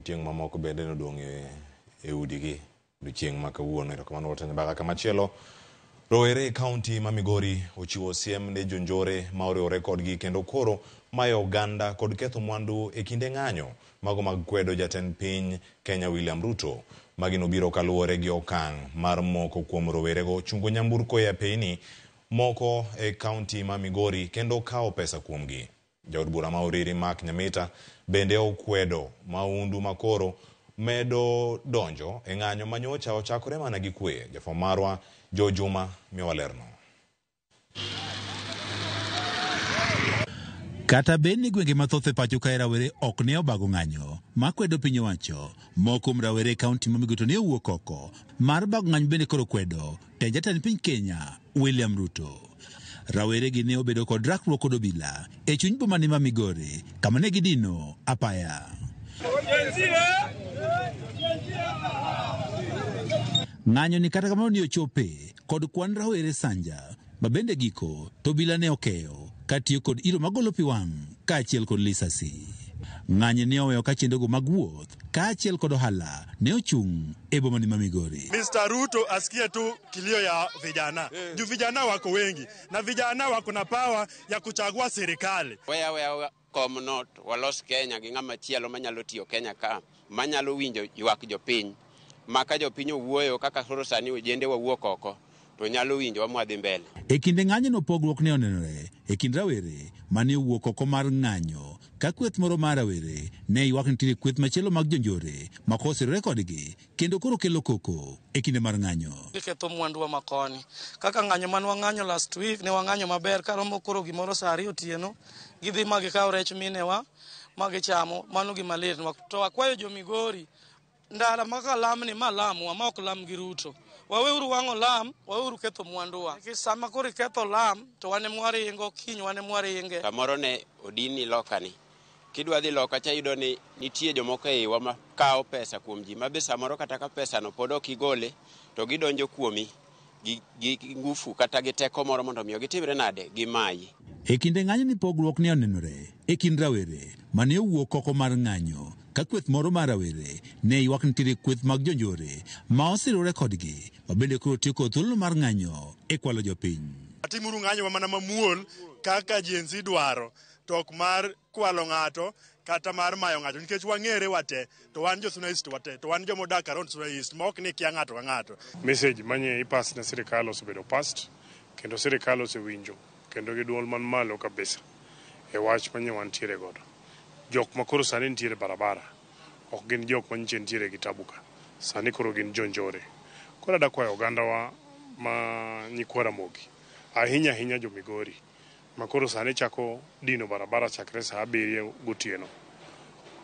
Tieng' mamoko bende nodong' e udigi odiochieng' ma kawuono. Erokamano Walter Nyambaga. Kamachielo, rowere e kaunti ma Migori ochiwo siem ne jonjore ma oriwore kodgi kendo koro mayo oganda kod ketho mwandu e kinde ng'anyo mago mag kwedo jatend piny Kenya William Ruto. Magi nobiro kaluwore gi okang' mar moko kuom rowerego chungo nyamburko e apeyni moko e kaunti ma Migori kendo kawo pesa kuomgi. Jaod bura ma Uriri Mark Nyamita bende okwedo mahundu makoro medo donjo e ng'anyo manyocha ochakore mana gi kwe. Jafwambo marwa Joe Juma miyowa lerno. Kata bed ni gwenge mathoth e pacho kae rawere ok ne obago ng'anyo makwedo piny owacho, moko kuom rawere e kaunti ma Migori to ne owuok oko mar bago ng'anyo bende koro kwedo tend jatend piny Kenya William Ruto. Rawere gi ne obedo kod rakruok kod obila e chuny boma ni ma Migori kama ne gidino apaya. Ng'anyo ni kata kamano ni ochope kod kwan rawere sanja ma bende giko to obila ne okeyo katiyo kod iro magolo pi wang' kaachiel kod lisasi. Ng'anyo ne oweyo ka chenrogo mag wuoth kaachiel kod ohala ne ochung' e boma ni ma Migori. Mr. Ruto asikie tu kilio ya vijana. Juu vijana wako wengi na vijana wako na power ya kuchagua serikali. Weya weya kom no to walos Kenya gi ng'ama chielo manyalo tiyo Kenya ka, manyalo winjo ywak jopiny. Ma ka jopiny owuoyo kaka koro sani ojende wawuok oko to nyalo winjowa mwadhi mbele. E kinde ng'anyono pogruok ne onenore e kind rawere mane owuok oko mar ng'anyo ka kweth moro mar rawere ne ywak ni nitiere kweth machielo mag jonjore ma kosirore kodgi kendo koro kelo koko e kinde mar ng'anyo. Giketho mwanduwa ma koni. Kaka ng'anyo mane wang'anyo last week ne wang'anyo maber karomo koro gimoro saa 2 otieno gidhi ma gikawo rech minewa ma gichamo, mano gima litnwa. To akwayo jo Migori ndara ma ka lamni ma lamwa ma ok lam gi Ruto. Waweuru wang'o lam, waweuru ketho mwanduwa. Nikech sama koro iketho lam to wan ema waringo, kiny wan ema waringe. Kamoro ne odinni lokani. Kidwa dhi loka cha iyudo ni nitie jomoko e iwa ma kawo pesa kuom ji ma be samoro kata ka pesano pod ok igole to gidonjo kuomi gi ngufu kata gi teko moro mondo omiyo gitimre nade, gimayi. E kinde ng'anyo ni pogruok ne onenore e kind rawere mane owuok oko mar ng'anyo ka kweth moro mar rawere ne ywak nitiere kweth mag jonjore ma osiriwore kodgi ma bende koro tiyo kod thuolono mar ng'anyo e kwalo jopiny. Watimuru ng'anyo mana mamuol kaka Gen Z dwaro to ok mar kwalo ng'ato kata mar mayo ng'ato nikech wang'ere wate to wan jo Suna East wate to wan joma odak around Suna East ma ok ni kia ng'ato ka ng'ato. Message manye ipass ne sirikal osebedo passed kendo sirikal osewinjo kendo gi duol man malo kabisa e wach manye wantiere godo. Jok ma koro sani nitiere barabara ok gin jok ma nyiche nitiere gi tabu ka, sani koro gin jonjore. Koro adwa kwayo ogandawa ma nyikwa Ramogi ahinya ahinya jo Migori ma koro sani chako dino barabara chakre saa 7 gotieno.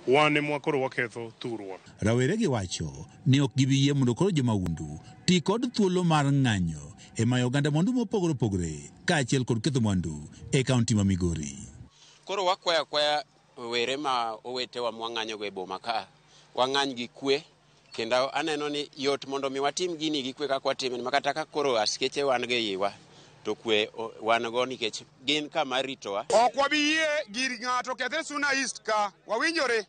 Wan emwa koro waketho thurwa. Rawere gi wacho ni ok gibi yie mondo koro jomahundu ti kod thuolo mar ng'anyo e mayo oganda mwandu mopogore opogore kaachiel kod ketho mwandu e kaunti ma Migori. Koro wakwayo akwaya rowere ma owetewa mwang'anyogo e boma ka, wang'any gi kwe kendo aneno ni yot mondo mi watim gini gi kwe kaka watime ma kata ka koro askeche wan go e iwa to kwe wan go nikech gin kama ritowa. Ok wabi yie gir ng'ato kethre Suna East ka, wawinjore?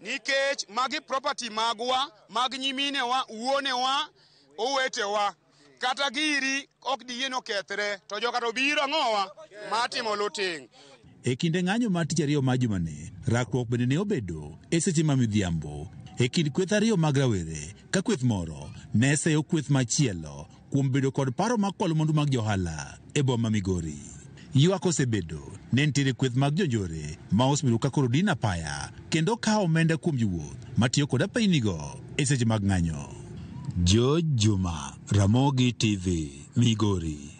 Nikech magi property magwa, mag nyiminewa, wuonewa, owetewa. Kata giri ok diyie ni okethre, to joka to biro ang'owa matimo looting. E kinde ng'anyo mar tich ariyo mar jumani, rakruok bende ne obedo e seche ma midhiambo e kind kweth ariyo mag rawere ka kweth moro ne seyo kweth machielo kuom bedo kod paro mar kwalo mwandu mag johala e boma ma Migori. Ywak osebedo ne nitiere kweth mag jonjore ma osebedo ka koro dino apaya kendo kawo omenda kuom jowuoth matiyo kod apeynigo e seche mag ng'anyo. George Juma, Ramogi TV, Migori.